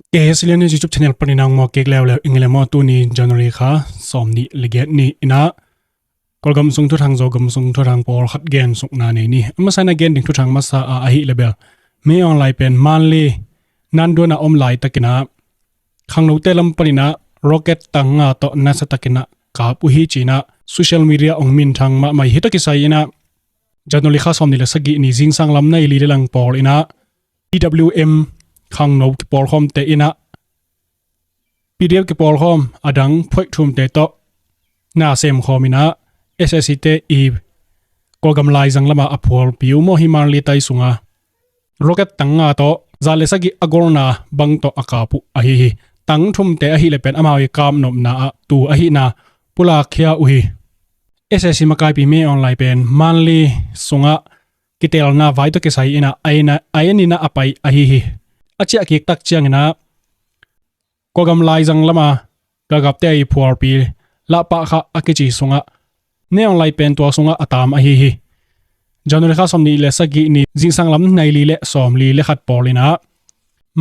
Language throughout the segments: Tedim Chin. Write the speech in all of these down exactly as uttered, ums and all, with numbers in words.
Kei Silian YouTube channel panin a hong mawk kik leuleu ing le maw. Tuni January kha sawm nih le giat ni in ah Kawlgam sung thuthang, Zogam sung thuthang pawlkhat gensukna nei ni. A masa in a gen ding thuthang masa ah ahih leh bel Min Aung Hlaing pen Mandalay nanduan a om laitakin ah khangnote lam panin ah rocket tang nga tawh nasatakin ah kap uh hi ci-in ah social media hong minthang mahmah hi. Hih tawh kisai in ah January kha sawm nih le sagih ni zingsang lam nai li le lang pawl in ah P W M khangno kipawlkhawmte in ah P D F kipawlkhawm a dang phuaih thumte tawh na semkhawm in ah S A C te i Kawlgam laizang lamah a phualpi uh maw, hih Mandalay tai sungah rocket tang nga tawh za le sagih a golna bang tawh a kap uh ahi hi. Tang thumte ahih leh pen amau i kap nopna ah tu ahihna pulak khia uh hi. S A C makaipi Min Aung Hlaing pen Mandalay sungah kitelna vai tawh kisai in ah a en in ah a pai ahi hi. A ciah kik tak ciangin ah Kawlgam laizang lama galkapte i phualpi Lahpahkhah a kici sungah Min Aung Hlaing pen tua sungah a taam ahi hi. January kha sawm nih le sagih ni zingsang lam nai li le sawm li le khat pawl in ah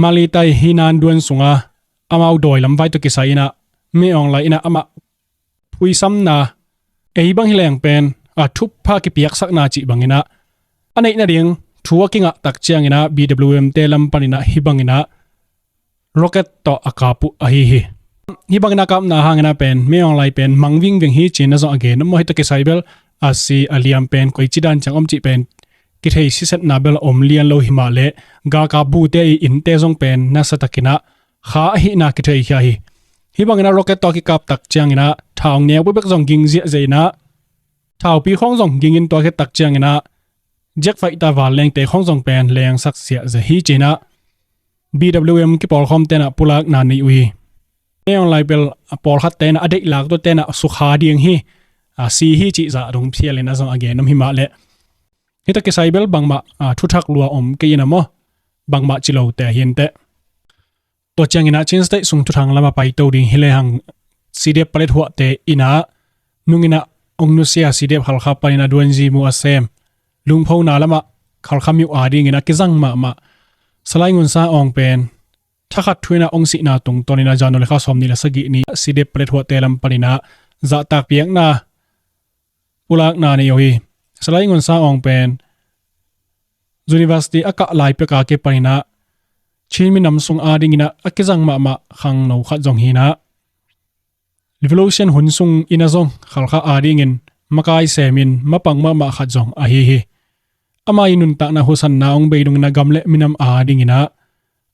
Mandalay tai hih nanduan sungah amau dawi lam vai tawh kisai in ah Min Aung Hlaing in ah amah phuisamna, ei bang hi leng pen a thupha kipiaksakna cih bangin ah a neih nading thu a kingah tak ciangin ah B W M te lam panin ah hih bangin ah rocket tawh a kap uh ahi hi. Hih bangin a kapna hangin ah pen Min Aung Hlaing pen mang vingving hi ci-in ah zong a gen uh maw. Hih tawh kisai bel a si a liam pen koici dan ciang om cih pen kithei sisetna bel a om lian lo hi mah leh galkap bute i innte zong pen nasatakin ah kha ahihna kitheikhia hi. Hih bangin ah rocket tawh a kikap tak ciangin ah thau neu bekbek zong ging ziahziah in ah thaupi khawng zong ging in tua khit tak ciangin ah jet fighter vanlengte khawng zong pen lengsak ziahziah hi ci-in ah B W M kipawlkhawmte in ah pulakna nei uh hi. Min Aung Hlaing bel a pawlkhatte in ah a deih lak tuate in ah sukha ding hi, a si hi cih zah dong phial in ah zong a gen om hi mah leh hih tawh kisai bel bangmah a thuthak lua om kei in ah maw, bangmah ci lote hi inteh. Tua ciangin ah Chin State sung thuthang lamah paito ding hi lehang C D F palethuahte in ah nungin ah hong nusia C D F Halkha panin a duanzi mu a sem lungphona lamah Halkha miuh adingin a kizang mahmah Salai Ngun Sang Aung pen thakhat thu in ah hong sihna tungtawnin ah January kha sawm nih le sagih ni C D F palethuahte lam panin ah zahtak piakna pulakna nei uh hi. Salai Ngun Sang Aung pen university a kah lai peka kipanin ah Chin minam sung adingin ah a kizang mahmah khangno khat zong hi in ah revolution hun sungin ah zong Halkha adingin makai semin mapang mahmah khat zong ahi hi. Ama i nuntakna husanna hong bei dongin ah gam le minam adingin ah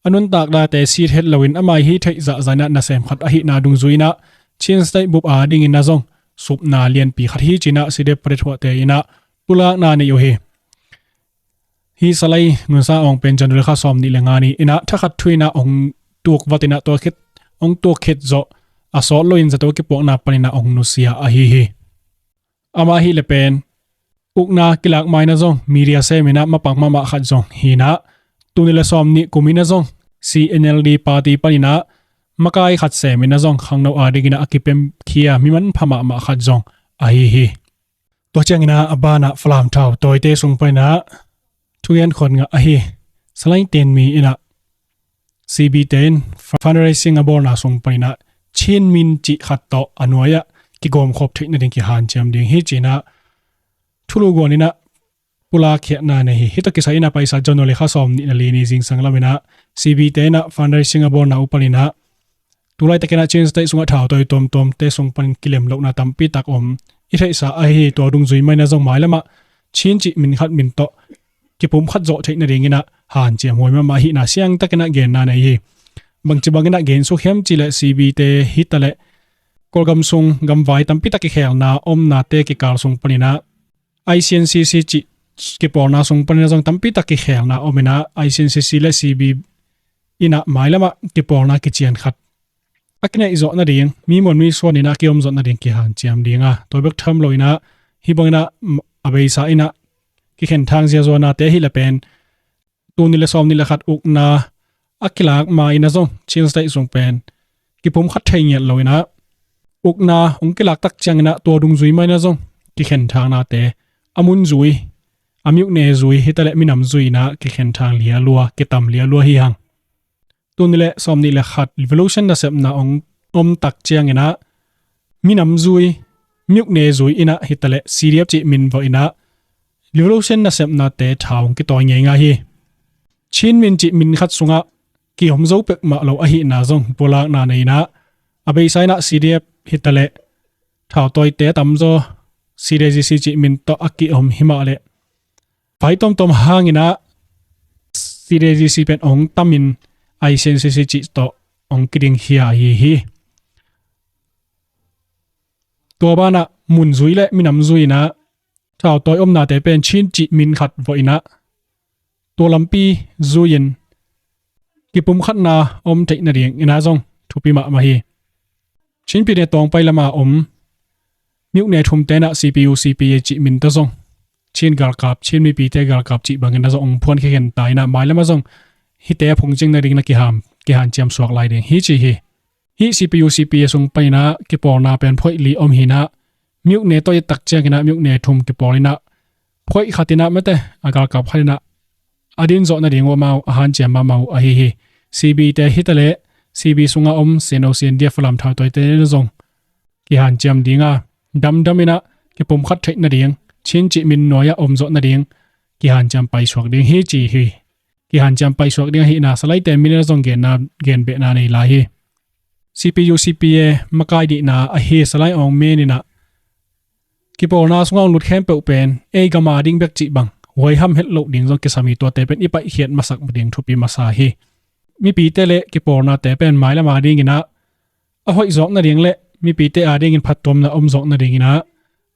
a nuntak date sit het loin ama i hih theih zahzah in ah nasem khat ahihna dungzui in ah Chin State bup adingin ah zong supna lianpi khat hi ci-in ah C D F palethuahte in ah pulakna nei uh hi. Hih Salai Ngun Sang Aung pen January kha sawm nih le nga ni in ah thakhat thu in ah hong tuk vat in ah tua khit hong tuk khit zawh a sawt loin zato kipuakna panin ah hong nusia ahi hi. Amah ahih leh pen ukna kilak ma-in ah zong media semin ah mapang mahmah khat zong hi in ah tuni le sawm nih kumin ah zong C N L D party panin ah makai khat semin ah zong khangno adingin ah a kipemkhia mi manpha mahmah khat zong ahi hi. Tua ciangin ah a banah Falam thau tawite sung panin ah thugen khawng ngah ahi Salai Thenmi in ah C B te in fundraising a bawlna sung panin ah Chin min cih khat tawh a nuai-ah kigawmkhop theih nading kihanciam ding hi ci-in ah thulu guan in ah pulakkhiatna nei hi. Hih tawh kisai in ah paisa January kha sawm nih le li ni zingsang lam in ah C B te in ah fundraising a bawlna uh panin ah tulaitakin ah Chin State sungah thautawi tuamtuamte sung panin kilem lohna tampi tak om i theihsa ahi hi. Tua dungzui mah in ah zong mailamah Chin cih min khat min tawh kipumkhat zawh theih nadingin ah hanciam huai mahmah ahihna siangtakin ah genna nei hi. Bangci bangin ah gensuk hiam cih leh C B te hi ta leh Kawlgam sung gamvai tampi tak kikhelna omnate kikal sung panin ah I C N C C cih kipawlna sung panin ah zong tampi tak kikhelna om in ah I C N C C le C B in ah mailamah kipawlna kician khat a kineih zawh nading, mi muan mi suan in ah a kiom zawh nading kihanciam ding a, tua bek tham loin ah hih bangin ah a beisa in ah kikhenthang ziahzuahnate ahih leh pen tuni le sawm nih le khat ukna a kilak ma-in ah zong Chin State sung pen kipumkhat thei ngiat loin ah ukna hong kilak tak ciangin ah tua dungzui mah in ah zong kikhenthangnate a mun zui, a miuhne zui hi ta leh minam zui in ah kikhenthang lialua, kitam lialua hi hang. Tuni le sawmnih le khat revolution nasepna ong om tak cianginah minam zui, myone zui inah hitaleh C D F cih min vawh inah revolution nasepnate thau ong kitawi ngeingai hi. Chin min cih min khat sungah ki-om zo peuhmah lo ahihna zong pulakna nei inah a beisa inah C D F hitaleh thautawite tamzaw C D G C cih min tawh a ki-om himah leh vai tomtom hanginah C D G C pen ong tamin I C N C C cih tawh ong kiding hi ahi hi. Tua banah mun zui le minam zui inah thautawi omnate pen Chin cih min khat vawh inah tua lampi zui-in kipumkhatna om theih nading inah zong thupi mahmah hi. Chin pyine tawngpai lama om myone thumte inah C P U, C P A cih min tawh zong Chin galkap, Chin mipite galkap cih bangin a zong ong phuan khikhen ta inah mailamah zong hihte a phungcing nading na kiham, kihanciam suak lai ding hi ci hi. Hih C P U, C P A sung paninah kipawlna pen phoih li om hinah myone tawh i tak cianginah myone thum kipawl inah phoih khat inah mate a galkap khat inah a din zawh nading uh amau a hanciam mahmah uh ahi hi. C B te hitaleh C B sungah om C N O, C N D F, Falam thautawite na zong kihanciam dinga damdam inah kipumkhat theih nading Chin cih min nuai-ah om zawh nading kihanciam paisuak ding hi ci hi. Kihanciam paisuak ding ahihna Salaite min a zong genna, genbehna nei lai hi. C P U, C P A makai dihna ahi Salai Aung Min inah kipawlna sungah lut khempeuh pen ei gama ding bek cih bang huaiham het loh ding zong kisam hi. Tuate pen i paihkhiat masak ding thupi masa hi. Mipite le kipawlnate pen mailama dinginah a hoih zawk nading le mipite adingin phattuamna om zawk nadinginah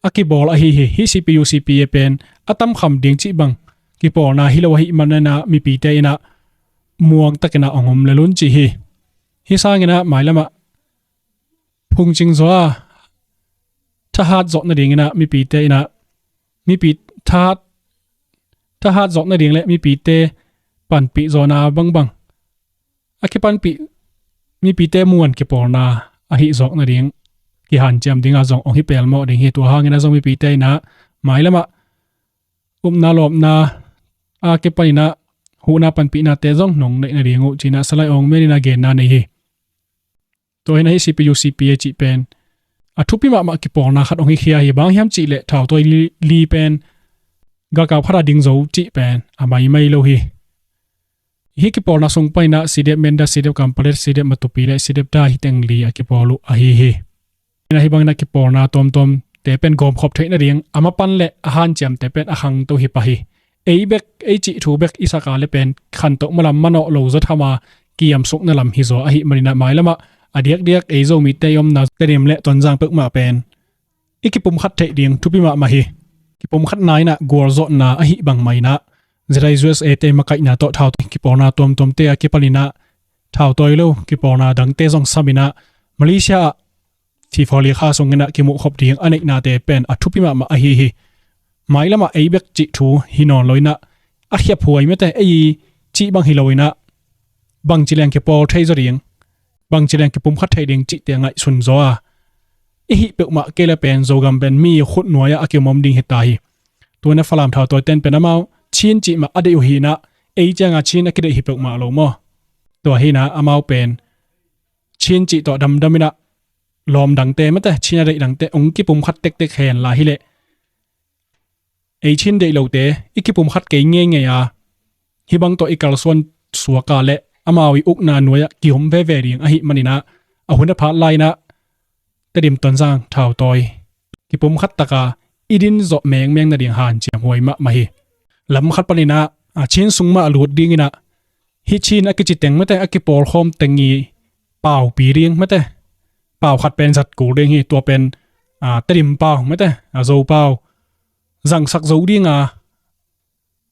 a kibawl ahi hi. Hih C P U, C P A pen a tamkham ding cih bang kipawlna hi lo ahih maninah mipite inah muang takinah ong om lel un ci hi. Hih sanginah mailamah phungcing zaw a thahat zawh nadinginah mipite inah mipi thahat, thahat zawh nading le mipite panpih zawhna bangbang a kipanpih mipite muan kipawlna ahi zawk nading kihanciam dinga zong ong hi pelmawh ding hi. Tua hangin a zong mipite inah mailamah upna lawpna a kipaninah huhna panpihnate zong nong neih nading uh cinah Salai Aung Min inah genna nei hi. Tua hinah hih C P U, C P A cih pen a thupi mahmah kipawlna khat ong hi khia hi. Bang hiam cihleh thautawi li, li pen galkap khat a ding zo cih pen a maimai lo hi. Hih kipawlna sung paninah C D F Mindat, C D F Kanpetlet, C D F Matupi le C D F Da hi teng li a kipawl uh ahi hi. Inah hih bangin a kipawlna tuamtuamte pen gawmkhop theih nading a mapan le a hanciamte pen a khangto hi pah hi. Ei bek, ei cih thu bek i saka le pen khantoh malam manawh lo zathama kiamsukna lam hi zaw ahih maninah mailamah a diakdiak ei Zomite i omna Tedim le Tonzang peuhmah pen i kipumkhat theih ding thupi mahmah hi. Kipumkhatna inah gualzawhna ahih bang mah inah Z I U S A te makaihna tawh thautawi kipawlna tuamtuamte a kipaninah thautawi lo kipawlna dangte zong saminah Malaysia ah February kha sunginah kimuhkhop ding a neihnate pen a thupi mahmah ahi hi. Mailamah ei bek cih thu hi nawn lo inah a khiaphuai mate ei cih bang hi lo inah bangci leng kipawl thei zaw ding, bangci leng kipumkhat thei ding cihte ngaihsun zaw a i hih peuhmah kei le pen Zogam pen mi khutnuai-ah a kimuam ding hi ta hi. Tuana Falam thautawiten pen amau Chin cih mah a deih uh hinah ei cianga Chin a kideih hi peuhmah lo maw? Tua hinah amau pen Chin cih tawh damdam inah lawm dangte mate Chin a deih dangte ong kipumkhat tektek hen la hileh ei Chin deih lote i kipumkhat kei ngeingei a hih bang tawh i kalsuan suaka le amau i ukna nuai-ah ki-om veve ding ahih maninah a hun a phat lai-inah Tedim Tonzang thautawi kipumkhat taka i din zawh mengmeng nading hanciam huai mahmah hi. Lam khat paninah a Chin sung mah a lut dinginah hih Chin a kici teng mate a kipawlkhawm teng i paupi ding mate pau khat pen zat kul ding hi. Tua pen a Tedim pau mate a Zo pau zangsak zo dinga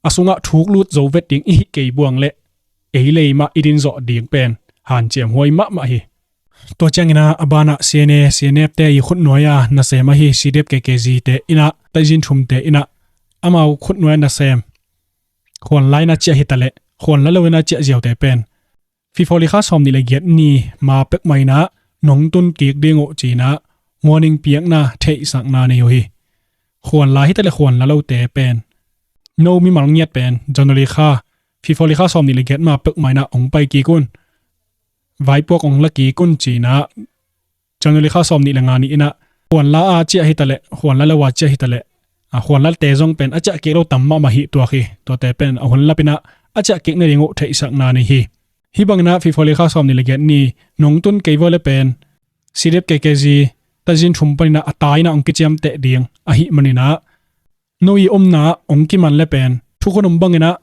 a sungah thuk lut zo vet ding i hih kei buang le ei lei mah i din zawh ding pen hanciam huai mahmah hi. Tua ciangina a banah C N A, C N F te i khutnuai-a nasem ahi C D F K K Z te inah taizin thumte inah amau khutnuai-a nasem khuanla-in a ciah hitaleh khuanla lo-in a ciah ziaute pen February kha sawmnih le giat ni ma pekmah inah nong tun kik ding uh ci-inah warning piakna theihsakna nei uh hi. Khuanla hitaleh khuanla lote pen no mimal ngiat pen January kha February kha sawmnih le giat ma pekmah inah ong pai kik un. vaipuak ong la kik un ci-in ah, January kha sawm nih le nga ni-in ah, huanla a ciah hi ta leh, huanla lo a ciah hi ta leh, a, huanlate zong pen a ciah kik lo tam mahmah hi tuak hi. Tuate pen a hun lapin ah a ciah kik nading uh theihsakna nei hi. Hih bangin ah February kha sawm nih le giat ni nong tun kei vua le pen, C D F K K Z tazin thum panin ah a tai-in ah ong kiciamteh ding ahih manin ah, no i omna ah ong kiman le pen, thukhun om bangin ah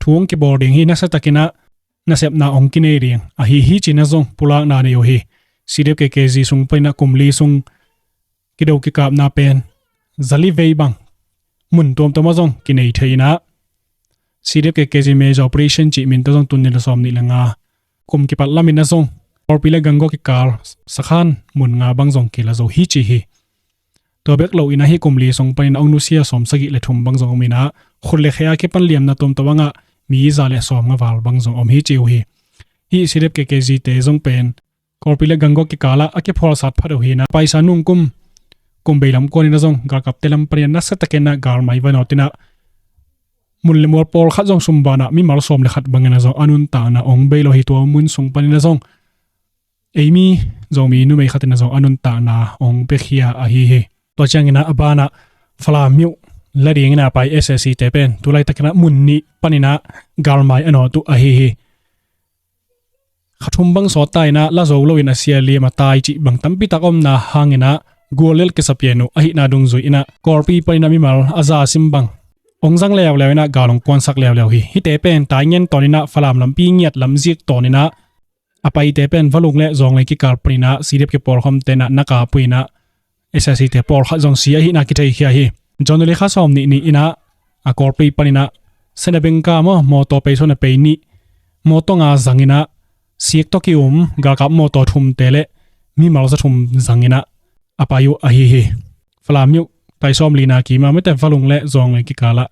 thu ong kibawl ding hi, nasiatakin ah nasepna ong kinei ding ahi hi ci-in ah zong pulakna nei uh hi. C D F K K Z sung panin ah kum li sung kido kikapna pen za li vei bang mun tuamtuam ah zong kinei thei-in ah, C D F K K Z Major Operation cih min tawh zong tun ni le sawm nih le nga kum kipat lamin ah zong Kawlpi le Gangaw kikal sakhan mun nga bang zong kila zo hi ci hi. Tua bek loin ah hih kum li sung panin ah ong nusia sawm sagih le thum bang zong om in ah, khut le khe a kipan liamna tuamtuam bangah mi za le sawm nga val bang zong om hi ci uh hi. Hih C D F K K Z te zong pen Kawlpi le Gangaw kikal ah a kiphawlsat phat uh hi-in ah, paisa nung kum, kum bei lam kuan in ah zong galkapte lam panin ah nasiatakin ah galmai va nawt in ah, mun le mual pawlkhat zong sumban ah mimal sawm le khat bangin ah zong a nuntakna ong bei lo hi. Tua mun sung panin ah zong eimi Zomi numei khat in ah zong a nuntakna ong piakhia ahi hi. Tua ciangin ah a banah Falam myo la dingin ah a pai S A C te pen tu laitakin ah mun nih panin ah galmai a nawt uh ahi hi. Kha thum bang sawt ta in ah la zo loin a sia liam a tai cih bang tampi tak omna hangin ah guallel kisa pian uh ahihna dungzui in ah Kawlpi panin ah mimal a za sim bang ong zang leuleu in ah gal ong kuansak leuleu hi. Hihte pen Taingen tawnin ah Falam lampi ngiat lam zik tawnin ah a paite pen Valung le Zawnglei kikal panin ah C D F kipawlkhawmte in ah na kap uh in ah S A C te pawlkhat zong si ahihna kitheikhia hi. January kha sawm nih ni-in ah a Kawlpi panin ah Senabengka maw, mawtaw pei sawm a pei nih, mawtaw nga zangin ah sik tawh ki-um galkap mawtaw thumte le mimal za thum zangin ah a pai uh ahi hi. Falam myo tai sawm lina kim ah mite Valung le Zawnglei kikal ah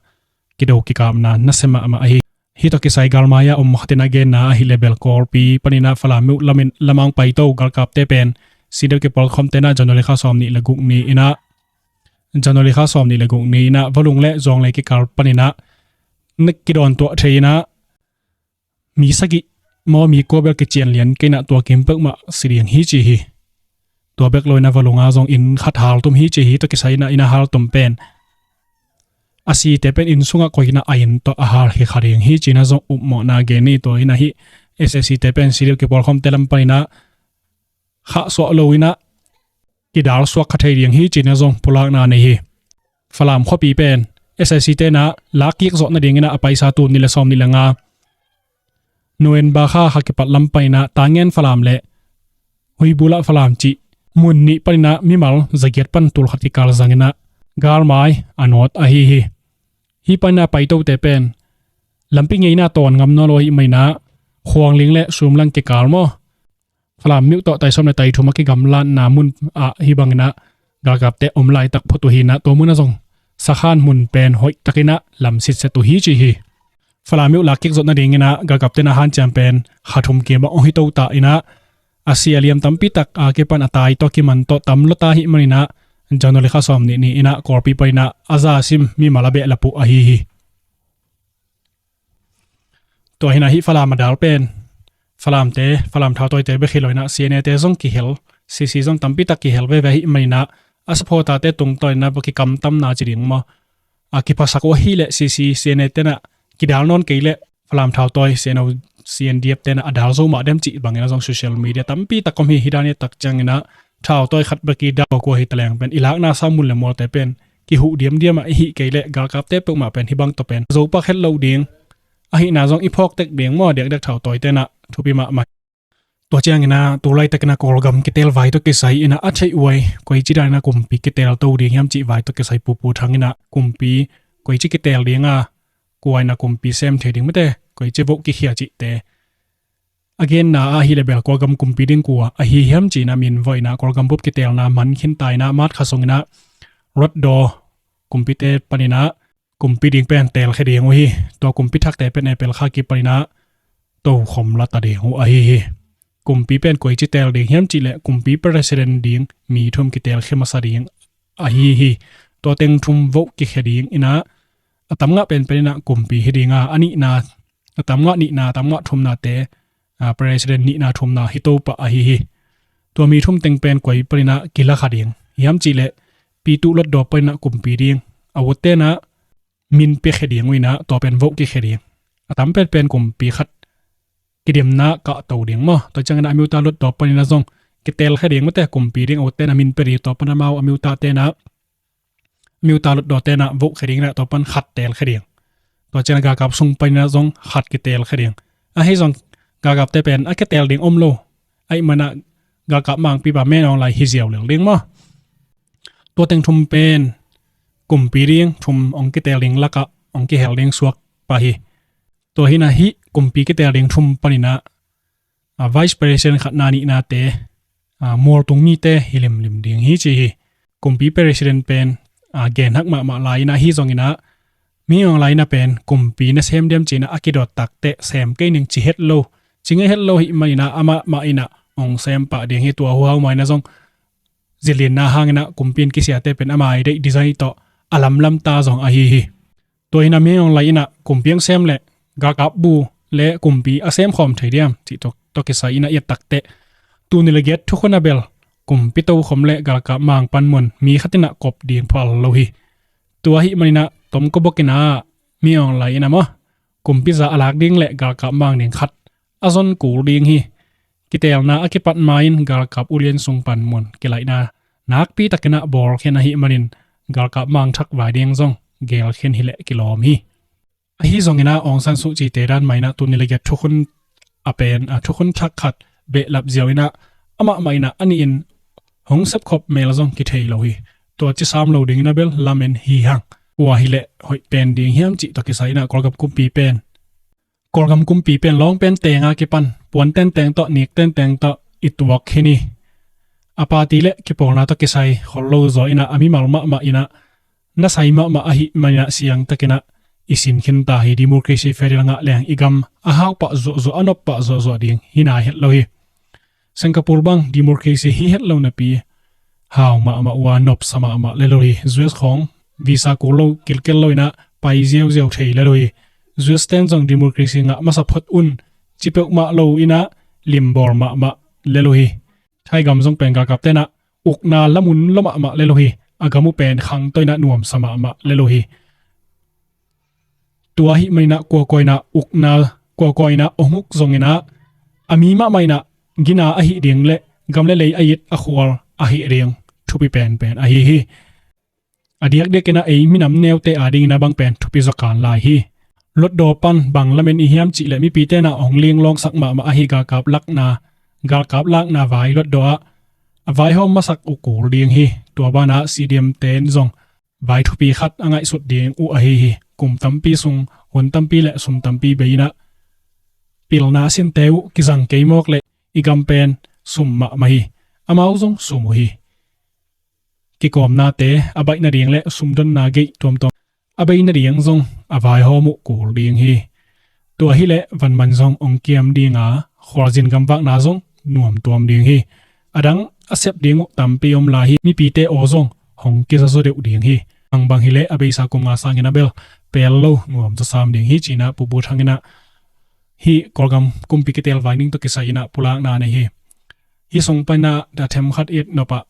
kido kikapna nasia mahmah ahi. Hih tawh kisai galmai a om khat in ah genna ahih leh bel Kawlpi panin ah Falam myo lamin lamah ong paito galkapte pen C D F kipawlkhawmte in ah January kha sawm nih le guk ni-in ah, January kha sawm nih le guk ni-in ah Valung le Zawnglei kikal panin ah na kidawn tuah thei in ah, mi sagih maw, mi kua bel kician lian kei in ah tua kim peuhmah si ding hi ci hi. Tua bek loin ah Valung ah zong inn khat haltum hi ci hi. Tua kisai in ah inn a haltum pen a site pen inn sungah koih in ah a inn tawh a halkhia kha ding hi ci-in ah zong upmawhna gen hi. Tua in ah hih S A C te pen C D F kipawlkhawmte lam panin ah khahsuah loin ah kidal suak kha thei ding hi ci-in ah zong pulakna nei hi. Falam khuapi pen S A C te in ah lakkik zawh nadingin ah a paisa tu ni le sawm ni le nga November kha kha kipat lam panin ah Taingen Falam le Huibula Falam cih mun nih panin ah mimal za giat pan tul khat kikal zangin ah galmai a nawt ahi hi. Hih panin ah paitote pen lampi ngeina tawn ngam nawn lo ahih manin ah Khuangling le Sumlang kikal maw, Falam myo tawh tai sawm le tai thum a kigamlatna mun ah hih bangin ah galkapte om laitak phot uh hi-in ah tua mun ah zong sakhan mun pen hoihtakin ah lam sitset uh hi ci hi. Falam myo lakkik zawh nadingin ah galkapte in ah hanciam pen kha thum kim bang ong hi to ta in ah a sia liam tampi tak a kipan a tai tawh kiman tawh tam lua ta ahih manin ah January kha sawm nih ni-in ah Kawlpi panin ah a za sim mimal a behlap uh ahi hi. Tua hi-in ah hih Falam a dal pen Falamte, Falam thautawite bek hi lo-in ah C N A te zong kihel, C C zong tampi tak kihel veve ahih manin ah a supporter-te tungtawn in ah bawk kikamtamna ci ding maw, a kiphasak uh ahih leh C C, C N A te in ah kidal nawn kei leh Falam thautawi, C N O, C N D F te in ah a dal zo mah dem cih bangin ah zong social media tampi tak om hi. Hih dan hi tak ciangin ah thautawi khat bek i dal kua hi ta leng pen i lakna sa mun le mualte pen kihuh diamdiam ah i hih kei leh galkapte peuhmah pen hih bang tawh pen zopak het lo ding ahihna zong i phawk tek ding maw, diakdiak thautawite in ah thupi mahmah. Tua ciangin ah tu laitakin ah Kawlgam kiteel vai tawh kisai in ah a theih uh ai, koici danin ah kumpi kiteel to ding hiam cih vai tawh kisai Pu Pu Thang in ah kumpi koici kiteel ding a, kua in ah kumpi sem thei ding mite, koici vote kikhia cihte a genna ahih leh bel Kawlgam kumpi ding kua ahi hiam ci-in ah min vawh in ah Kawlgam bup kiteelna man khin ta in ah March kha sungin ah Hluttaw kumpite panin ah kumpi ding pen teelkhia ding uh hi. Tua kumpi thakte pen April kha kipanin ah tokhom la ta ding uh ahi hi. Kumpi pen koici teel ding hiam cih leh kumpi president ding mi thum kiteelkhia masa ding ahi hi. Tua teng thum vote kikhia ding in ah a tam ngah penpen in ah kumpi hi ding a, a nihna, a tam ngah nihna, a tam ngah thumnate a, president nihna thumna hi to pah ahi hi. Tua mi thum teng pen koi paninah kila kha ding hiam cihleh, P two Hlutdaw paninah kumpi ding a ut tenah min pia khe ding uh inah tua pen vote kikhe ding. A tam penpen kumpi khat kidemna kahto ding maw. Tua cianginah a mi uta Hlutdaw paninah zong kitel khe ding mate, kumpi ding a ut tenah min pia ding, tua pan amau a mi uta tenah a mi uta Hlutdaw tenah vote khe ding inah tua pan khat tel khe ding. Tua cianah galkap sung paninah zong khat kitel khe ding. Ahi zong galkapte pen a kitel ding om lo. Ahih manah galkap mangpipa Min Aung Hlaing hi ziau lel ding maw. Tua teng thum pen kumpi ding thum hong kitel ding lakah hong kihel ding suak pah hi. Tua hinah hih kumpi kitel ding thum paninah, a, vice president khatna nihnate, a, mualtung mite hi limlim ding hi ci hi. Kumpi president pen, a, genhak mahmah lai inah, ahi zonginah Min Aung Hlaing inah pen kumpi na sem diam cinah a kidot takteh sem kei ning ci het lo, ci ngei het lo hih maninah amah mah inah hong sem pah ding hi. Tua huhau mah inah zong zillinna hanginah kumpi in kisiate pen ama i deih design tawh a lamlam ta zong ahi hi. Tua hinah Min Aung Hlaing inah kumpi hong sem le galkap bu le kumpi a sem khawm thei diam cih tawh, tawh kisai inah i et takteh, tul nih le giat thukhun a bel kumpi tokhom le galkap mang panmun mi khat inah kop ding phal lo hi. Tua ahih maninah tomkua bok inah Min Aung Hlaing inah maw, kumpi za a lak ding le galkap mang ding khat a zon kul ding hi. Kitelna a kipat ma-in galkap ulian sung panmun kilaihna nakpi takinah bawlkhian ahih manin galkap mang thak vai ding zong gelkhian hileh kilawm hi. Ahi zonginah Aung San Suu Kyi te dan mah inah tul nih le giat thukhun a pen, a, thukhun thak khat behlap ziau inah amah mah inah a nihin hong sepkhop mel zong kithei lo hi. Tua ci sam lo dingin a bel lamen hi hang. Kua hileh hoih pen ding hiam cih tawh kisai inah Kawlgam kumpi pen Kawlgam kumpi pen lawng pen tenga kipan puan tenteng tawh, nik tenteng tawh i tuak khin hi. A party le kipawlna tawh kisai khol lo zaw inah a mimal mahmah inah na sai mahmah ahih maninah siangtakinah i sin khin ta hi. Democracy federal ngah leng i gam a hau pah zuahzuah, a nop pah zuahzuah ding hi nai het lo hi. Singapore bang democracy hi het lo napi hau mahmah uh a, nopsa mahmah le lo hi. U S khawng visa kul lo, kilkel lo inah pai ziauziau thei le lo hi. U S ten zong democracy ngah masa phot un ci peuhmah lo inah limbawl mahmah le lo hi. Thaigam zong pen galkap tenah ukna lamun lo mahmah le lo hi. A gam uh pen khang tawh inah nuamsa mahmah le lo hi. Tua ahih maninah kuakua inah ukna, kuakua inah hong uk zonginah a mi mahmah inah gina ahih ding le gam le lei a it a khual ahih ding thupi penpen ahi hi. A diakdiakinah ei minam neute adingin a bang pen thupi zaw kan lai hi. Hlutdaw pan bang lamen i hiam cihleh mipi tenah hong linglawngsak mahmah ahi galkap lakna, galkap lakna vai Hlutdaw ah a vaihawm masak uh kul ding hi. Tua banah C D M ten zong vai thupi khat a ngaihsut ding uh ahi hi. Kum tampi sung, hun tampi le sum tampi bei inah pilna sinte uh kizang kei mawk le i gam pen sum mahmah hi. Amau zong sum uh hi. Kikawmnate a baih nading le sumdonna geih tuamtuam a bei nading zong a vaihawm uh kul ding hi. Tua hileh vanman zong hong kiam dinga khualzin gamvakna zong nuamtuam ding hi. A dang a sep ding uh tampi om lai hi. Mipite aw zong hong kizazaw deuh ding hi. Bangbang hileh a beisa kum nga sangin a bel pel lo nuam zawsam ding hi cinah Pu Bu Thang inah hih Kawlgam kumpi kitel vai ning tawh kisai inah pulakna nei hi. Hih sung panah a themkhat it nopah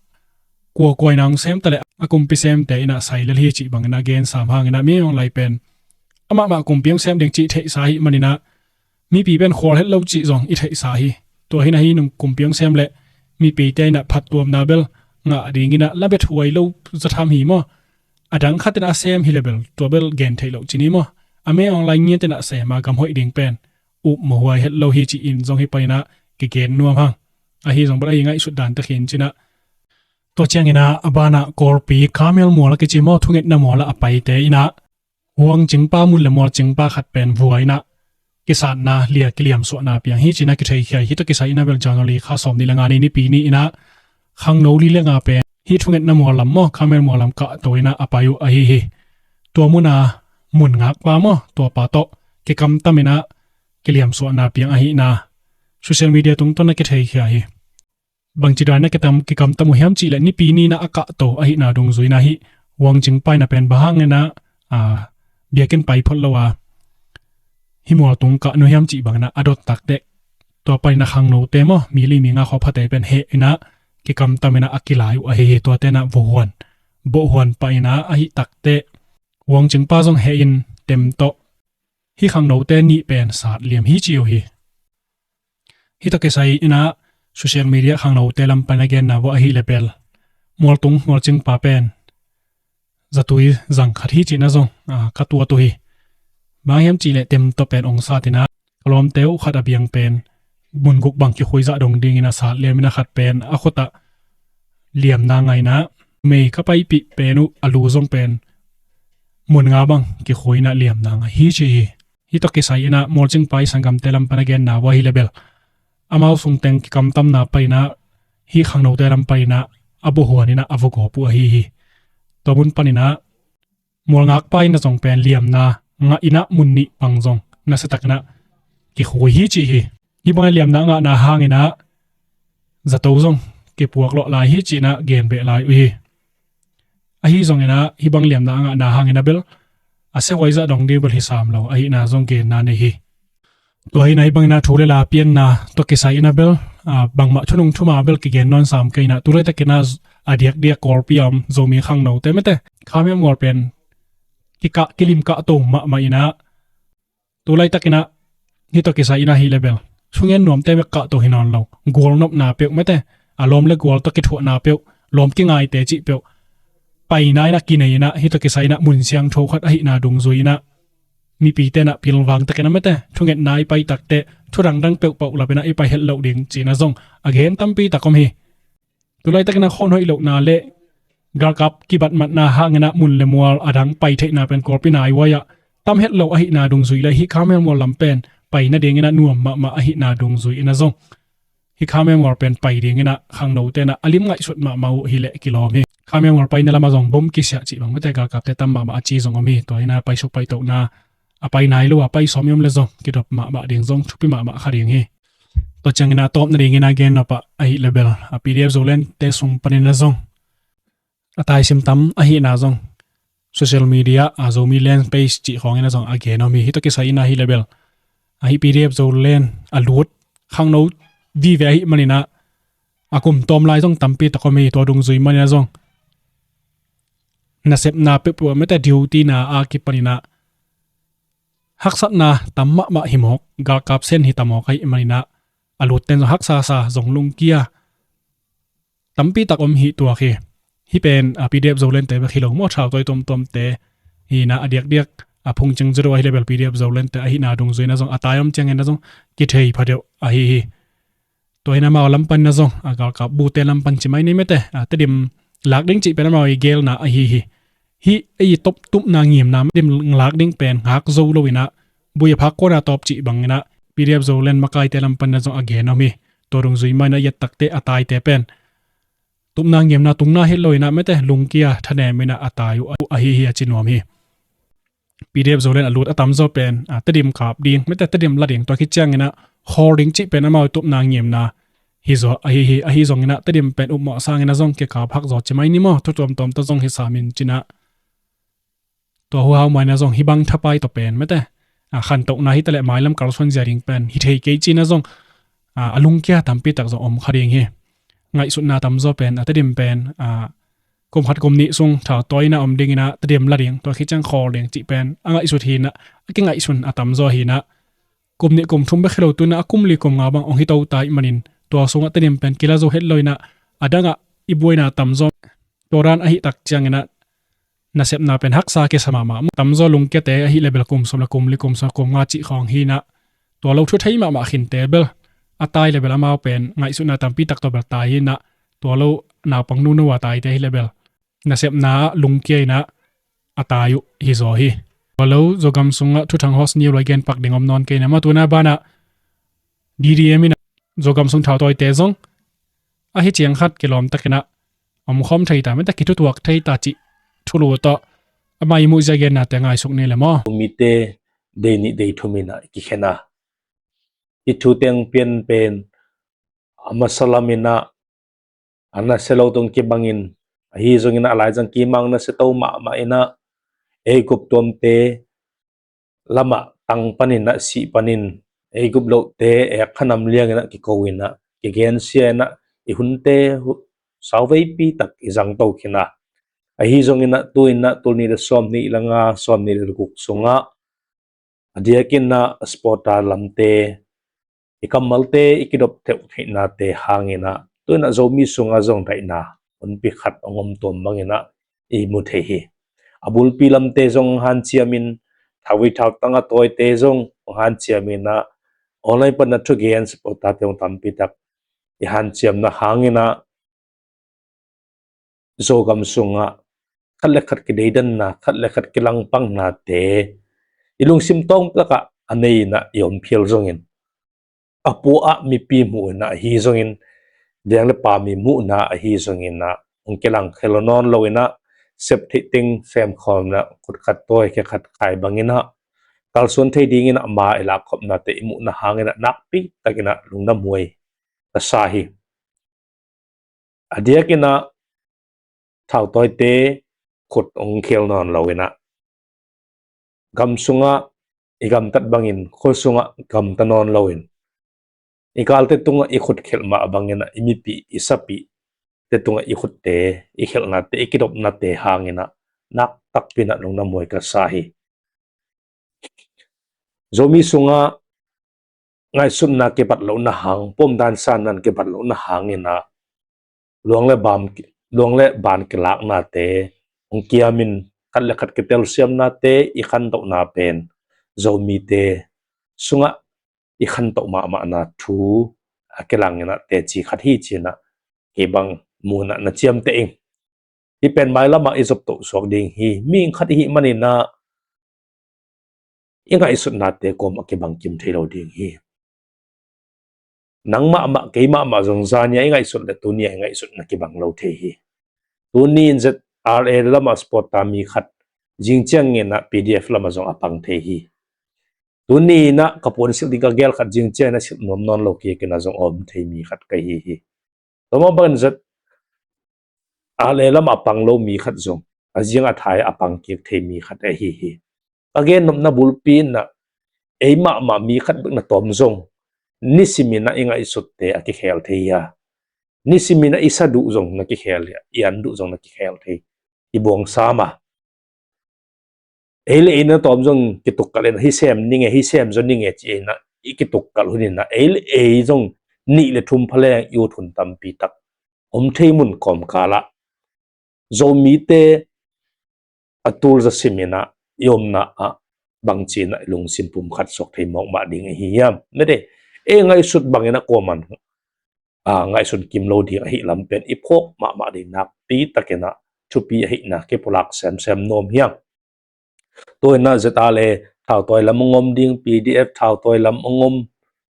kuakua inah hong sem taleh a kumpi semte inah sai lel hi cih bangin a gen sam hanginah Min Aung Hlaing pen amahmah kumpi hong sem ding cih theihsa ahih maninah mipi pen khual het lo cih zong i theihsa hi. Tua hinah hih nung kumpi hong sem le mipite inah phattuamna bel ngah dinginah la bethuai lo zatham hi maw. A dang khat inah a sem hi le bel tua bel gen theih loh cin hi maw. A Min Aung Hlaing ngiat inah sem a gam hoih ding pen upmawh huai het lo hi cih in zong hih paninah kigen nuam hang. Ahi zong bel a i ngaihsut dante khin cinah tua cianginah a banah Kawlpi Carmel mual a kici maw, thungetna mual ah a paite inah huang cingpa mun le mual cingpa khat pen vua inah kisatna lia kiliamsuahna piang hi cinah kitheikhia hi. Tawh kisai inah bel January kha sawm nih le nga ni nipi ni inah khangno li le nga pen hih thungetna mual lam maw, Carmel mual lam kahto inah a pai uh ahi hi. Tua muna mun ngakpa maw, tuapa tawh kikamtam inah kiliamsuahna piang ahihna social media tungtawn a kitheikhia hi. Bangci dan a kitam, kikamtam uh hiam cihleh nipi ni inah a kahto ahihna dungzui inah hih huang cingpa inah pen bang hanginah, a, biakinn pai phot lo a hih mual tung kah nuam hiam cih banginah a dot takteh Tua panin a khangnote maw, mi li mi nga khua phate pen heh in a kikamtam in a a kilai uh ahi hi. Tuate in a vuhuan, bohhuan pah in a, ahi takte huangcingpa zong heh in tem tawh hih khangnote nih pen sat liam hi ci uh hi. Hih tawh kisai in a social media khangnote lam pan a genna vua ahi le bel, mualtung mualcingpa pen zatui zang khat hi cihna zong, a, ka tuat uh hi. Bang hiam cih leh tem tawh pen ong sat in a, ka lawmte uh khat a biang pen mun guk bang kikhui zah dong dingin a sat liam in a, khat pen a khut ah liamna ngaina, mei ka paipih pen uh a lu zong pen mun nga bang kikhui in a liamna ngai hi ci hi. Hih tawh kisai in a mualcingpa i sanggamte lam pan a genna vua ahi le bel, amau sungteng kikamtamna panin a, hih khangnote lam panin a a buhuan in a a vugawp uh ahi hi. Tua mun panin a mualngakpa in a zong pen liamna ngah in a mun nih bang zong nasia takin a kikhui hi ci hi. Hih bang liamna a ngahna hangin a zato zong kipuak lawh lai hi ci in a gen beh lai uh hi. Ahi zongin a hih bang liamna a ngahna hangin a bel a siahuai zah dong ding bel hi sam lo ahihna zong genna nei hi. Tua hi in a hih bangin a thu le la pianna tawh kisai in a bel, a, bangmah thunung thuma bel kigen nawn sam kei in a, tu laitakin a a diakdiak Kawlpi a om Zomi khangnote mete, Khamhemual pen kikah kilim kahto mahmah in a, tu laitakin a hih tawh kisai in a ahi le bel thungen nuamte bek kahto hi nawn lo, gualnopna peuh mete, a lawm le gual tawh kithuahna peuh, lawm kingaite cih peuh paina in a kinei in a, hih tawh kisai in a mun siangtho khat ahihna dungzui in a, mipite in a pilvang takin a mete, thungetna i pai takte thu dangdang peuhpeuh lap in a i pai het loh ding ci in a zong a gen tampi tak om hi. Tu laitakin a khawnhoih lohna le galkap kibatmatna hangin a mun le mual a dang pai theihna pen Kawlpi naihuai ah tam het lo ahihna dungzui le hih Khamhemual lam pen pai nadingin a nuam mahmah ahihna dungzui in a zong hih Khamhemual pen pai dingin a khangnote in a a lim ngaihsut mahmah uh hi leh kilawm hi. Khamhemual paina lam ah zong bom kisiah cih bang mete, galkapte tam mahmah a ci zong om hi. Tua hi in a paisuk paitohna a pai nai lo a pai sawm i om le zong kidop mahmah ding zong thupi mahmah kha ding hi. Tua ciangin a tawp nadingin a gen nop ah ahi le bel, a, P D F Zolandte sung panin a zong a taisim tam ahihna zong social media, a, Zomi Land page cih khawngin a zong a gen om hi. Hih tawh kisai in a ahi le bel, a, hih P D F Zoland a lut khangno vive ahih manin a, a kum tawm lai zong tampi tak om hi. Tua dungzui manin a zong nasepna peuhpeuh mete, duty na a kipanin a haksatna tam mahmah hi mawk, galkap sen hi ta mawk ahih manin a, a lutte in zong haksa sa, zong lungkia tampi tak om hi tuak hi. Hih pen, a, P D F Zolandte bek hi lo maw, thautawi tuamtuamte hi in a, a diakdiak a phungcing zaw deuh ahi le bel P D F Zolandte ahihna dungzui in a zong a tai om ciangin a zong kithei pha deuh ahi hi. Tua hi in amau lam panin a zong, a, galkap bute lam pan ci mai ni mete, a, Tedim lak ding cih pen amau i gelna ahi hi. Hih ei tawp tupna ngimna Tedim lak ding pen ngak zo lo in a, bui a phak kuan a tawp cih bangin a, P D F Zoland makaite lam panin a zong a gen om hi. Tua dungzui manin a i et takte a taite pen tupna ngimna tungna hi lo in a mete, lungkia thanem in a a tai uh ahi hi a ci nuam hi. P D F Zoland a lut a tamzaw pen, a, Tedim kap ding mete, Tedim la ding, tua khit ciangin a khawl ding cih pen amau tupna ngimna hi zaw ahi hi. Ahi zongin a Tedim pen upmawh sangin a zong kikap hak zaw ci mai ni maw, thu tuamtuam tawh zong hi sam in ci in a, tua huhau mai in a zong hih bang thapai tawh pen mete, a, khantohna hi ta leh mailam kalsuan zia ding pen hi thei kei ci in a zong, a, a lungkia tampi tak zong om kha ding hi. Ngaihsutna tamzaw pen, a, Tedim pen, a, kum khat kum nih sung thautawi in a om dingin a Tedim la ding, tua khit ciang khawl ding cih pen a ngaihsut hi in a, a kingaihsun a tamzaw hi in a, kum nih kum thum bek hi lo tu in a, a kum li kum nga bang ong hi to ta ahih manin tua sungah Tedim pen kila zo het lo in a, a dangah i buaina tamzaw tua dan ahi tak ciangin a nasepna pen haksa kisa mahmah. Tamzaw lungkiate ahi le bel kum sawm le kum li, kum sawm le kum nga cih khawng hi in a, tua lo thu thei mahmah khinte bel a tai le bel amau pen ngaihsutna tampi tak tawh bel tai hi in a, tua lo naupang nuno a taite ahi le bel nasepna ah lungkia in a a tai uh hi zaw hi. Tua lo Zogam sungah thuthang host ni uh lo i gen pak ding om nawn kei in a, ma tu in a banah D D M in a Zogam sung thautawite zong ahi ciang khat kilawm takin a omkhawm thei ta mete, kithutuak thei ta cih thulu tawh ama i muhzia gennate ngaisuk ni le maw. Mite dei nih dei thum in a kikhen a, i thu teng pian pen a masa lam in a, a nasia lo tung kibangin, ahi zongin a laizang kimang nasia to mahmah in a, Aiguptuamte lamah tang panin a sih panin ei gup lohte ek khanam lianginah kiko inah kigensia inah i hunte hu-, sauveipi tak i zangto khinah. Ahi zonginah tu inah tulni le sawmni le nga, sawmni le guk sungah a diakinah sport a lamte, i kammalte i kidop theuh theihnate hanginah tu inah Zomi sungah zong daihna hunpi khat hong om tuam banginah i mu thei hi. A bulpi lamte zong hanciamin, thauvei thautang a tawite zong hanciaminah online panah thugen sport ate hong tampi tak i hanciamna hanginah Zogam sungah khat le khat kideidanna, khat le khat kilangpangnate i lungsim tawng takah a nei inah i om phial zongin, a pua ah mipi muh inah ahi zongin, deng le pa mi muhna ahi zonginah hong kilang khel nawn lo inah, sep theih teng semkhawm inah khut khat tawi khe khat khai banginah kalsuan thei dinginah ama i lakkhopnate i muhna hanginah nakpi takinah lungdam huai ka sa hi. A diakinah thautawite khut hong khel nawn lo inah, gam sungah i gamtat bangin khua sungah gamta nawn loin, i galte tungah i khut khelh mah banginah i mipih i sapihte tungah i khutte, i khelhnate, i kidopnate hanginah nak takpi inah lungdam huai ka sa hi. Zomi sungah ngaihsutna kibat lohna hang, pawmdan sannan kibat lohna hanginah luang le bam, luang le ban kilaknate hong kiamin, khat le khat kitelsiamnate i khantohna pen Zomite sungah i khantoh mahmahna thu a kilanginah teci khat hi cinah kei bang munah na ciamteh ing. Hih pen mailamah i zoptoh suak ding hi. Mihing khat i hih maninah i ngaihsutnate kawm a kibangkim thei lo ding hi. Nang mahmah, kei mahmah zong zania i ngaihsut le tunia i ngaihsutna kibang lo thei hi. Tuni in Z R A lamah sport a mi khat zingcianginah P D F lamah zong a pang thei hi. Tuni inah ka puan silh ding ka gel khat zingcianginah silh nuam nawn lo kikinah zong a om thei mi khat ka hi hi. Tua mah bangin Z R A lamah a pang lo mi khat zong a ziang a thai a pang kik thei mi khat ahi hi. Ka gennopna bulpi inah ei mahmah mi khat bek na tawm zong nisiminah i ngaihsutte a kikhel thei hi a, nisiminah i sa duh zong na kikhel hi a, i an duh zong na kikhel thei hi. I buang sam a, ei le ei na tawm zong kitukkalh inah hih sem ning e, hih sem zaw ning e ci inah i kitukkalh hun inah ei le ei zong nih le thum pha leng i ut hun tampi tak om thei mun kawmkalah Zomite a tul za siminah i omna ah bangcinah i lungsim pum khat suak thei mawk mah ding ahi hiam? Mede, ei ngaihsut banginah kuaman a ngaihsun kim lo ding ahi lam pen i phawk mahmah ding nakpi takinah thupi ahihna kipulak semsem nuam hiam? Tuinah Z R A thautawi lam hong om ding, P D F thautawi lam hong om.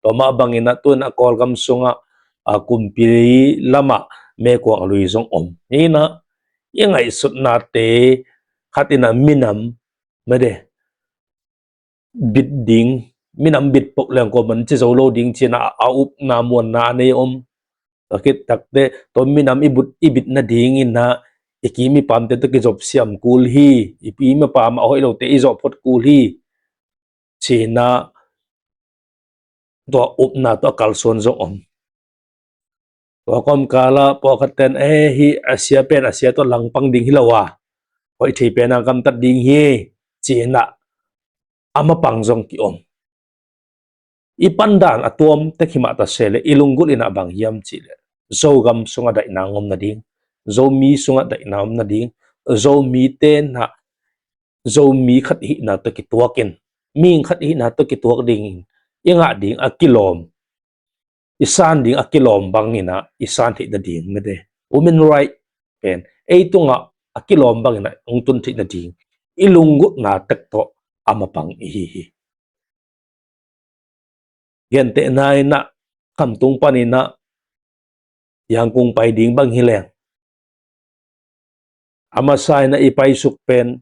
Tua mah banginah tuinah Kawlgam sungah a kumpi lamah mekuang a lui zong om. Hinah i ngaihsutnate khatinah minam mede bit ding, minam bit poh leng kawman ci zo lo ding cinah a upna muanna a nei om. Tua khit takte tua minam i but i bit nadinginah i kim i pamte tawh kizop siam kul hi. I kim i pam a hoih lote i zawh phot kul hi. Cinah tua upna tawh a kalsuan zong om. Tua kawmkalah pawlkhatte'n e hih a sia pen a sia tawh langpang ding hi lo a, hoih thei pen a gamtat ding hi cinah a mapang zong kiom. I pandan a tuam tek himah ta seh le i lunggulh inah bang hiam cihleh Zogam sungah daihna om nading, Zomi sungah daihna om nading, Zomite nah Zomi khat ihihna tawh kituakin, mihing khat ihihna tawh kituak dingin i ngah ding a kilawm, i san ding a kilawm banginah i san theih nading mede human right pen ei tungah a kilawm banginah hong tun theih nading i lunggulhna tek tawh a mapang ihi hi. Gentehna inah khamtung paninah Yangon pai ding bang hi leng a masa inah i paisuk pen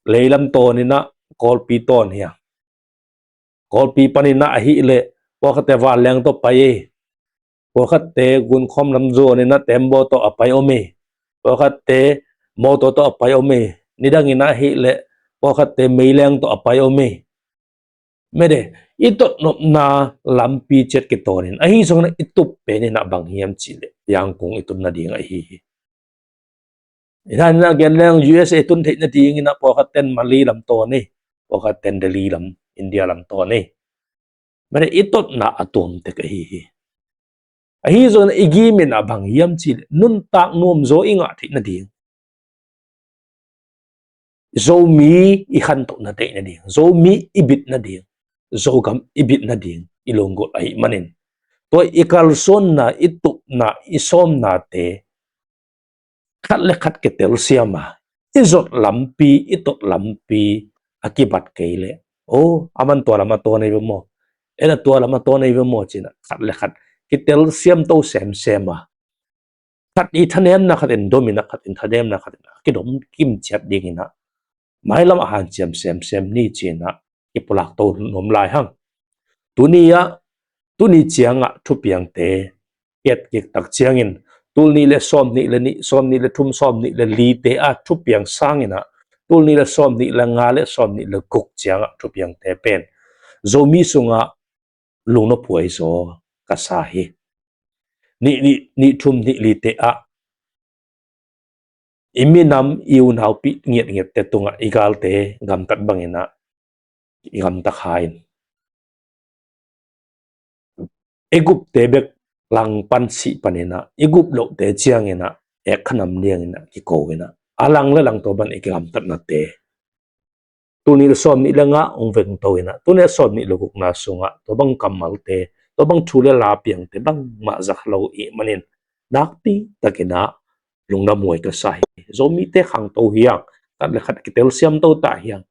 leilam tawn inah Kawlpi tawn hi a, Kawlpi paninah ahileh pawlkhatte vanleng tawh pai ei, pawlkhatte gunkhawm lam zuan inah tembaw tawh a pai om ei, pawlkhatte mawtaw tawh a pai om ei, nidang inah ahileh pawlkhatte meileng tawh a pai om ei. Mede, i totnopna lampi ciat kitawnin, ahi zongin i tup pen in ah bang hiam cih leh Yangon i tun nading ahi hi. I dan in ah gen leng U S A tun theih nadingin ah pawlkhat ten Mali lam tawn hi, pawlkhat ten Delhi lam, India lam tawn hi. Mede, i totna a tuam tek ahi hi. Ahi zongin i gim in ah bang hiam cih leh nuntak nuamzaw i ngah theih nading, Zomi i khantohna theih nading, Zomi i bit nading, Zogam i bit nading i lunggulh ahih manin, tua i kalsuanna, i tupna, i sawmnate khat le khat kitelsiam a, i zot lampi, i tot lampi a kibat kei leh, o, aman tua lam a tawn hi ve maw, en a tua lam a tawn hi ve maw ci-in ah khat le khat kitelsiam to semsem a, khat i thanemna khat in dom in ah, khat in thanemna khat in ah kidom kim ciat dingin ah mailam ah hanciam semsem ni ci-in ah kipulak to nuam lai hang. Tuni ah, tuni ciangah thupiangte i et kik tak ciangin, tul nih le sawm nih le nih, sawm nih le thum, sawm nih le lite ah thupiang sangin ah, tul nih le sawm nih le nga le sawm nih le guk ciangah thupiangte pen Zomi sungah lungnuamhuai zaw ka sa hi. Nih, nih, nih thum nih lite ah i minam, i unaupi ngiatngiatte tungah i galte gamtat bangin ah i gamta kha in, i gupte bek langpan sih panin ah i gup lohte ciangin ah ek khanam liangin ah kiko in ah, a lang le lang tua bang i kigamtatnate tul nih le sawm nih le nga hong vengto in ah, tul nih le sawm nih le gukna sungah tua bang kammalte, tua bang thu le la piangte bangmah za kha lo ahih manin, nakpi takin ah lungnuamhuai ka sa hi. Zomite khangto hi hang, khat le khat kitelsiam to ta hi hang.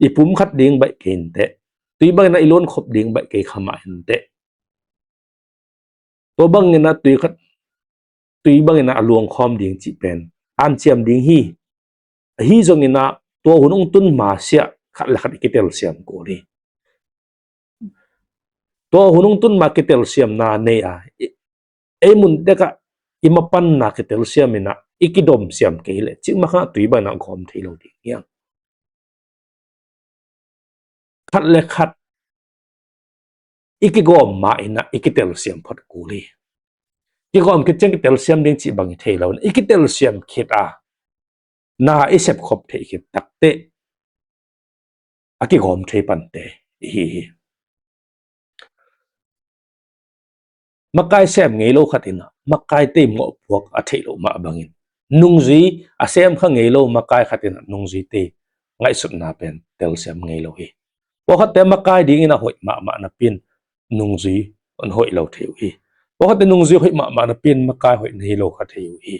I pumkhat ding baih kei inteh, tui bangin ah i luankhop ding baih kei kha mah inteh, tua bangin ah tui khat, tui bangin ah a luangkhawm ding cih pen hanciam ding hi. Ahi zongin ah tua hun hong tun ma siah khat le khat i kitelsiam kul hi. Tua hun hong tun ma kitelsiamna nei a, i, ei mun tekah i mapanna kitelsiam in ah i kidomsiam kei leh cikmah khat tui bangin ah gawm thei lo ding hi hang. Khat le khat i kigawm ma in ah i kitelsiam phot kul hi. Kigawm khit ciang kitelsiam ding cih bang hi thei lo in ah i kitelsiam khit a, na i sepkhop theih khit takteh a kigawm thei pante i hi hi. Makai sem ngei lo khat in ah makai tei mawhpuak a theih loh mah bangin, nungzui a sem kha ngei lo makai khat in ah nungzui tei ngaihsutna pen telsiam ngei lo hi. Pawlkhatte makai dingin a hoih mahmah napi-in nungzui hong hoih lo thei uh hi. Pawlkhatte nungzui hoih mahmah napi-in makai hoih na hi lo kha thei uh hi.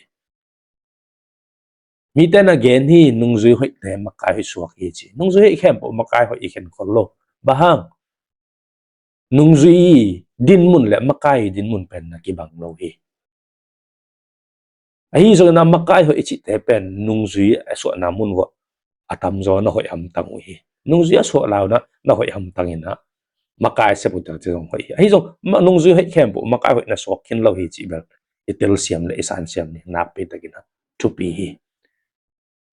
Mite na gen hi, nungzui hoihte makai hoih suak hi ci. Nungzui hoih khempeuh makai hoih i khen khol lo. Bang hang? Nungzui dinmun le makai dinmun pen na kibang lo hi. Ahi zongin ah makai hoih i cihte pen nungzui a suahna mun uah a tamzaw na hoih hamtang uh hi. Nungzui a suah lai-un ah na hoih hamtang in ah makai sep uh tak ci zong hoih hi. Ahi zong ma-, nungzui hoih khempeuh makai hoih na suak khin lo hi cih bel i telsiam le i sansiam ni nakpi takin ah thupi hi.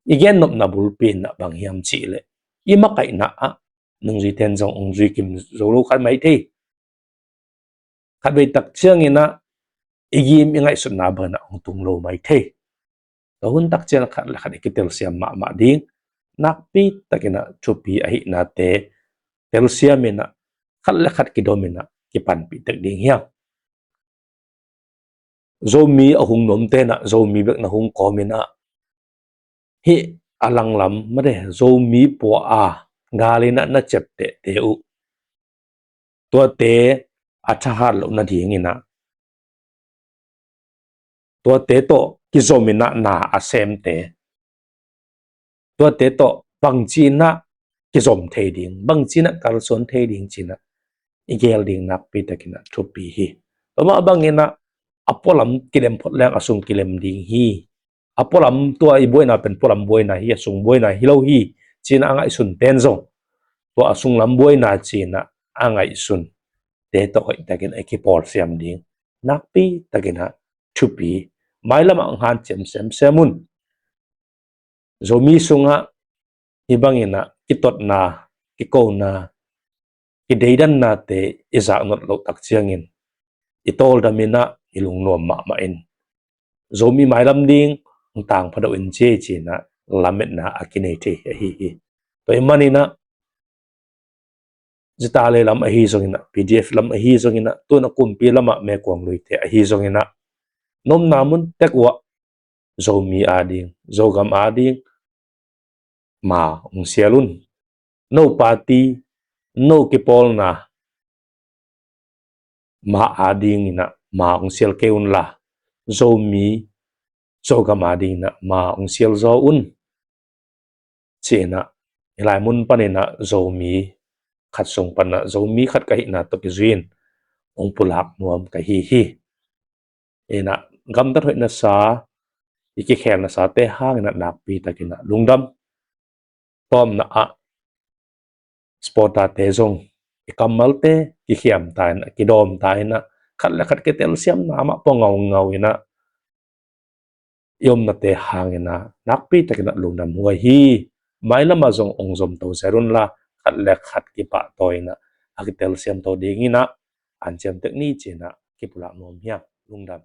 I gennopna bulpi in ah bang hiam cih leh i makaihna ah nungzuite in zong hong zui kim zo lo kha mai thei. Khatvei tak ciangin ah i gim i ngaihsutna bangin ah hong tung lo mai thei. Tua hun tak ciang khat le khat i kitelsiam mahmah ding, nakpi takin ah thupi ahihnate telsiam in ah khat le khat kidom in ah kipanpih tek ding hi hang. Zomi a hung nuamte in ah Zomi bek na hung kawm in ah, hih a langlam mate Zomi pua a gal in ah na ciaptehte uh, tuate a thahat loh nadingin ah, tuate tawh kizom in ah na a semte, tuate tawh bangci in ah kizom thei ding, bangci in ah kalsuan thei ding ci-in ah i gel ding nakpi takin ah thupi hi. Tua mah bangin ah a pualam kilem phot leng a sung kilem ding hi. A pualam, tua i buaina pen pualam buaina hi, a sung buaina hi lo hi ci-in ah a ngaihsunte in zong tua a sunglam buaina ci-in ah a ngaihsunte tawh hoih takin a kipawlsiam ding nakpi takin ah thupi. Mailam ah hong hanciam semsem un. Zomi sungah hih bangin ah kitotna, kikona, kideidannate i zaknot loh tak ciangin i tawldam in ah i lungnuam mahmah in Zomi mailam ding hong tangpha deuh in ci ei ci-in ah lametna a kinei thei ahi hi. Tua ahih manin ah Zita le lam ahi zongin ah, P D F lam ahi zongin ah, tu-in ah kumpi lamah meekuang luite ahi zongin ah, na omna mun tek uah Zomi ading, Zogam ading ma hong sial un. No party, no kipawlna ma adingin ah ma hong sial kei unla, Zomi, Zogam adingin ah ma hong sial zaw un, ci-in ah, hih lai mun panin ah Zomi khat sung pan ah Zomi khat ka hihna tawh kizui-in hong pulak nuam ka hi hi. In ah gamtat hoih nasa, i kikhelnasate hangin ah nakpi takin ah lungdam. Tawpna ah supporter-te zong i kammalte kikhiam ta in ah, kidawm ta in ah, khat le khat kitelsiamna mah pua ngaungau in ah, i omnate hangin ah nakpi takin ah lungdam huai hi. Mailam ah zong hong zomto zel unla, khat le khat kipahtawi in ah a kitelsiamto dingin ah hanciam tek ni ci-in ah kipulak nuam hi hang. Lungdam.